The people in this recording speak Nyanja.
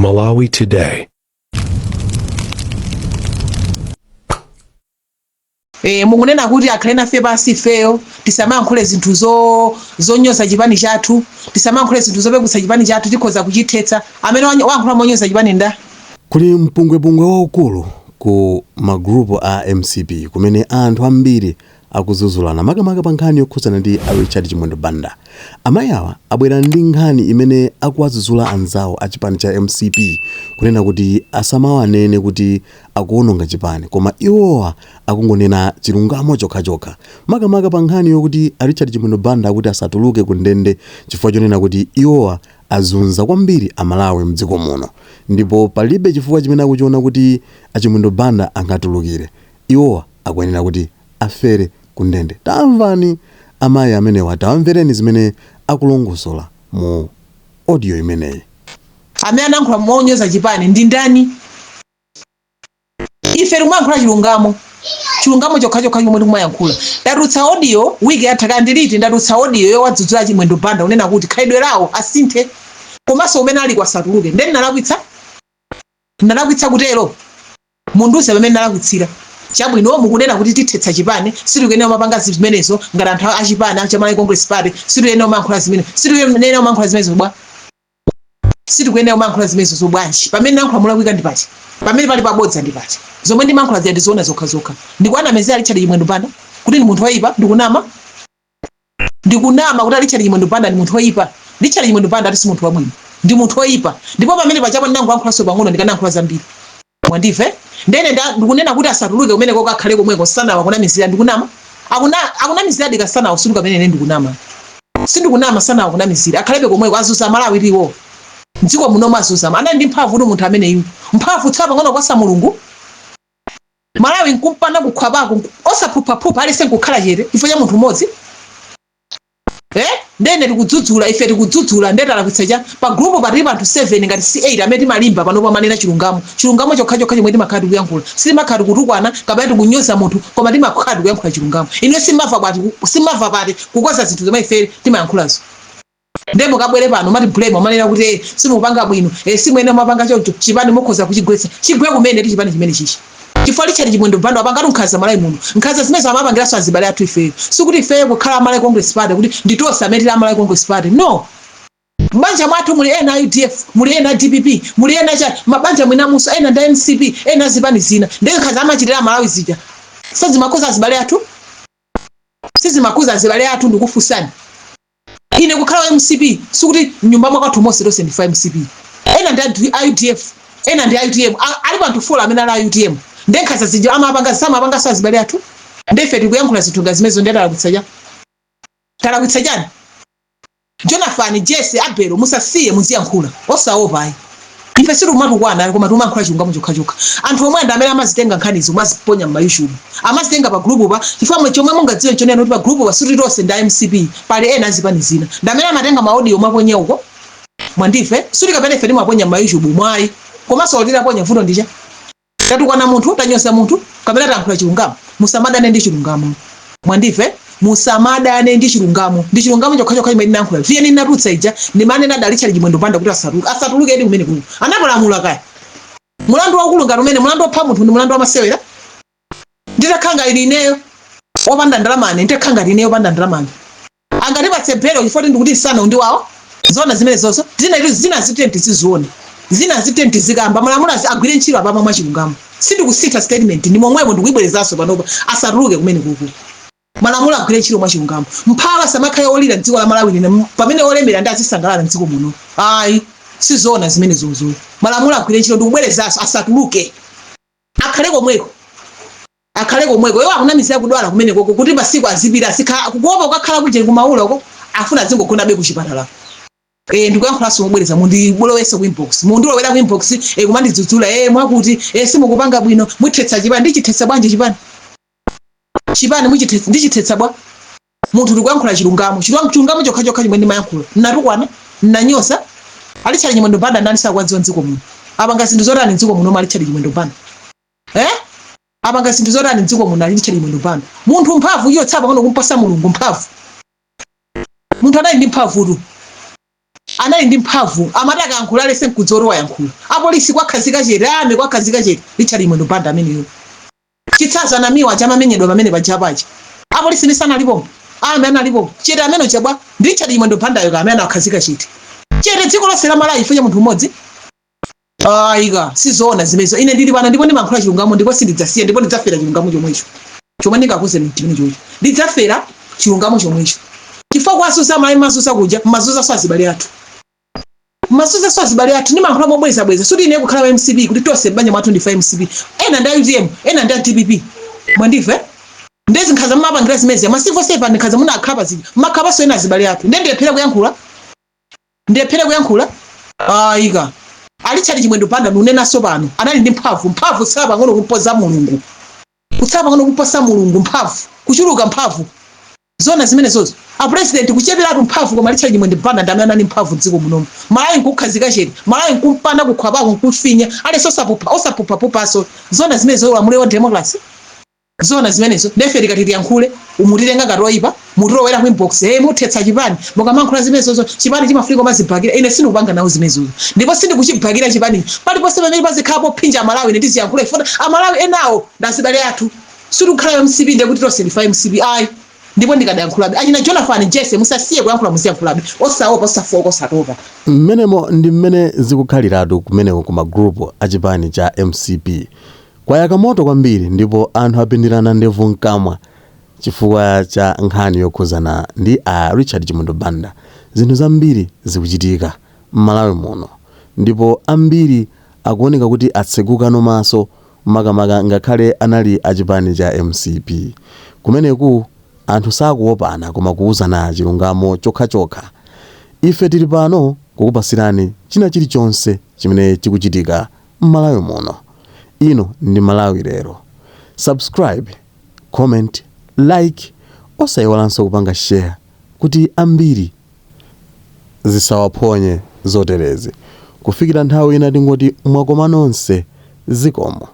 Malawi Today. E, mukunena kuti akhale nafe pansi ifeyo tisamayankhule zinthu zonyoza chipani chathu, tisamayankhule zinthu zopeputsa chipani chathu, tikhoza kuchithetsa. Amene wayankhula monyoza chipani nda? Kuli mpungwepungwe waukulu ku magrupu a mcp kumene anthu ambiri akuzuzulana makamaka pa nkhani yokhudzana ndi a Richard Chimwendo Banda. Amayi awa abwera ndi nkhani imene akuwazuzula anzawo a chipani cha mcp kunena kuti asamawanene kuti akuononga chipani koma iwowa akungonena chilungamo chokhachokha makamaka pa nkhani yokuti a Richard Chimwendo Banda akuti asatuluke ku ndende chifukwa chonena kuti iwowa azunza kwambiri Amalawi mdziko muno ndipo palibe chifukwa chimene akuchiona kuti a Chimwendo Banda angatulukire. Iwowa akuyenera kuti afere kundende. Tamvani amayi amenewa, tawamvereni zimene akulongosola mu audio imeneyi. Amene anayankhula monyoza chipani ndi ndani? Ife tikumayankhula chilungamo, chilungamo chokhachokha chomwe tikumayankhula. Ndatulutsa audio wiki yatha kandi liti, ndatulutsa audio yowadzudzula Chimwendo Banda kunena kuti khalidwe lawo asinthe komanso kumene aliko asatuluke. Nde ndinalakwitsa? Ndalakwitsa kutero? Mundiuze pamene ndalakwitsira. Chabwino, mukunena kuti tithetsa chipani, sitikuyenera kumapanga zimenezo ngati anthu a chipani cha Malawi Congress Party, sitikuyenera kumayankhula zimene, sitikuyenera kumayankhula zimenezo bwa? Sitikuyenera kumayankhula zimenezo bwanji? Pamene ndayankhula molakwika ndi pati? Pamene pali pabodza ndi pati? Zomwe ndimayankhula zija ndi zoona zokhazokha. Ndikuwanamizira Richard Chimwendo Banda kuti ndi munthu woipa? Ndikunama? Ndikunama kuti Richard Chimwendo Banda ndi munthu woipa? Richard Chimwendo Banda ati si munthu wabwino. Ndi munthu woipa. Ndipo pamene pajapo ndinangoyankhulanso pang'ono ndikanayankhula zambiri. Mwandimva? Ndene ndikunena kuti asatuluke kumeneko kakhale komweko sanawa kunamizira ndikunama? Akunamiziradi kasanawa sikuti kapena ine ndikunama. Sindikunama sanawa kunamizira. Akhalebe komweko azuza Malawi iwo. Mdziko muno azuza. Anali ndi mphamvu kuti munthu ameneyu. Mphamvu tsala pang'ono kuposa Mulungu. Malawi nkumpana kukhwapako osaphuphaphupha aliyense nkukhala chete chifukwa cha munthu mmodzi eh ndene tikudzudzula ife tikudzudzula nde talakwitsa cha pa group patili anthu 7 ngati si 8 amene timalimba pano pamanena chilungamo chilungamo chokhachokha chomwe timakhala tikuyankhula sitimakhala tikutukwana kapena tikunyoza munthu koma timakhala tikuyankhula chilungamo ine simava pati simava pati kukoza zinthu zomwe ife timayankhulazo Nde mukabwere pano mati blame amanena kuti eh, simupanga bwino eh, simuyenera mapanga choncho chipani mukhoza kuchigwetsa chigwe kumene ti chipani chimene chichi chifukwa Richard Chimwendo Banda wapangatu nkhanza Malawi muno nkhanza zimene amapangiranso azibale athu ifeyo sikuti ifeyo kukhala a Malawi Congress Party kuti nditonse amene tili a Malawi Congress Party no mabanja mwathu muli ena a UDF muli ena a DPP muli ena cha mabanja mwinamunso ena ndi MCP ena zipani zina ndi nkhanza amachitira Malawi zija sizimakhuza azibale athu sizimakhuza azibale athu ndikufunsani Ine kukhala wa mcp sikuti mnyumba mwakwathu monse tonse ndife a mcp. Ena ndi a udf, ena ndi a utm. Alipo anthu 4 amene ali a utm. Nde nkhanza zija amapanga samapanganso azibale athu? Nde ife tikuyankhula zinthu ngati zimenezo nde talakwitsa chani? Talakwitsa chani? Jonathan, Jesse, Abelo musasiye muziyankhula osaopa ayi. Ife sitikumatukwana ayi koma tikumayankhula chilungamo chokhachokha. Anthu omwe ndi amene amazitenga nkhanizi kumaziponya mma YouTube. Amazitenga pa group pa chifukwa chomwe mungadziwe nchonena kuti pa group pa sikuti tonse ndi a mcp pali ena azipani zina. Ndi amene amatenga ma audio kumaponya uko. Mwandimva? Sikuti kapena ife timaponya mma YouTube mu ayi. Komanso olo titaponya vuto ndi cha? Tatukwana munthu, tanyoza munthu, kapena tayankhula chilungamo? Musamadane ndi chilungamo. Mwandimva? Musamadane ndi chilungamo. Ndi chilungamo chokhachokha chimene ndinayankhula. VN ndinatulutsa ija, ndimanena a Richard Chimwendo Banda kuti asatuluke. Asatulukedi kumene kuko. Anapalamula kaya. Mulandu waukulu ngati umene, mulandu wopha munthu ndi mulandu wamasewera? Nditakhala ngati ineyo opanda ndalamane, nditakhala ngati ineyo opanda ndalamane. Angatipatse belo chifukwa choti ndikuti msana undiwawa? Zoona zimenezozo? Zina itu zina zitiyeni tiziziona. Zina zitiyeni tizikamba. Malamulo agwire ntchito apapa mwachilungamo. Sindikusintha statement ndi momwemo ndikuibwerezanso panopa. Asatuluke kumene kuku. Malamulo agwire ntchito mwachilungamo. Mphawi asamakhale olira mdziko la Malawi lino pamene olemera ndi azisangalala mdziko muno. Ayi, sizoona zimenezozo. Malamulo agwire ntchito ndikubwerezanso asatuluke. Akhale komweko. Akhale komweko. Iwo akunamizira kudwala kumenekoko kuti masiku azipita azikhala kuopa kukakhala kujeni kumaula uko afuna azingogonabe kuchipatala. Eh ndikuyankhulanso mobwereza mundilowenso ku inbox. Mundilowera ku inbox eh kumandidzudzula eh mwakuti eh simukupanga bwino muthetsa chipani ndichithetsa bwanji chipani? Chipani muchithetsa ndichithetsa bwa? Munthu ndikuyankhula chilungamo. Chilungamo chokhachokha chomwe ndimayankhula. Nnatukwana? Nnanyoza? A Richard Chimwendo Banda ndani sakuwadziwa mdziko muno? Apanga zinthu zotani mdziko muno a Richard Chimwendo Banda? Eh? Apanga zinthu zotani mdziko muno a Richard Chimwendo Banda? Munthu mphamvu iyo tsapa pang'ono kumpasa Mulungu mphamvu. Munthu anali ndi mphamvutu. Anali ndi mphamvu, amati akayankhula alese mkudzoro wayankhula. Apolisi kwakhazika chete, ame kwakhazika chete. Richard Chimwendo Banda ameneyo. Chitsanzo, anamiwa chamamenyedwa pamene pajapaja, apolisi ndi sanalipo, ame analipo chete. Amene chabwa ndi Richard Chimwendo Bandayo ka amene anakhazika chete chete dziko lonse la Malawi chifukwa cha munthu mmodzi. Ayika, sizoona zimenezo. Ine ndili pano ndipo ndimankhula chilungamo, ndipo sindidzasiya, ndipo ndidzafera chilungamo chomwecho. Chomwe ndingakuuzeni chimene chocho, ndidzafera chilungamo chomwecho, chifukwa kwasusa amayi masusa kuja masusa azibale athu, masusa azibale athu. Ndimankhula mobwezabweza. Suti ine kukhala wa MCP kuti tonse m'banja mwathu ndife MCP. Ena ndi a UTM, ena ndi a DPP. Mwandive? Ndezi nkhaza mumapangira zimezi ma civil servant, nkhaza munakhapa zija, makhapaso ena azibale athu. Nde ndilephera kuyankhula? Ndilephera kuyankhula? Ayika, a Richard Chimwendo Banda, ndikunenanso pano, anali ndi mphamvu, mphamvu tsala pang'ono kumpoza Mulungu, kutsala pang'ono kumposa Mulungu mphamvu, kuchuluka mphamvu. Zona zimene zozo, a president kucheperatu mphamvu, koma Richard Chimwendo Banda ndi amene anali mphamvu dziko munomu. Malawi nkukhazika chete, Malawi nkumpana kukhwapako, nkufinya aliyense, osapupha, osapuphaphuphaso. Zona zimene zolamuliro wa democracy, zona zimenezo? Ndefe tikati tiyankhule, umutitenga ngati oyipa, mutilowera ku inbox, "Hey, muthetsa chipani mukamankhula zimenezozo. Chipani chimafika umazibakira." Ine sindikupanga nawo zimenezozo, ndipo sindikuchibakira chipani. Paliponse pamene pazikhala pophinja Amalawi, ine ndiziyankhula ifuna. Amalawi enawo ndazibale athu. Sitikukhala MCP ndiye kuti tonse ndifa MCP, ayi. Ndipo ndikadayankhulabe. Achina Jonathan Jesse, musasiye kuyankhula, muziyankhulabe osaopa, osafoka, osatopa. Mmenemo ndi mmene zikukhaliratu kumeneko ku magrupu achipani cha MCP. Kwayaka moto kwambiri ndipo anthu apindirana ndevu mkamwa chifukwa cha nkhani yokhuzana ndi a Richard Chimwendo Banda. Zinthu zambiri zikuchitika m'Malawi muno ndipo ambiri akuoneka kuti atsegukano maso, makamaka ngakhale anali achipani cha MCP. Kumeneku anthu sakuopana koma kuuzana chilungamo chokhachokha. Ife tili pano kukupasirani china chilichonse chimene chikuchitika m'Malawi muno. Ino ndi Malawi Lero. Subscribe, comment, like, osayiwalanso kupanga share kuti ambiri zisawaphonye zoterezi. Kufikira nthawi ina, tingoti mwakoma nonse, zikomo.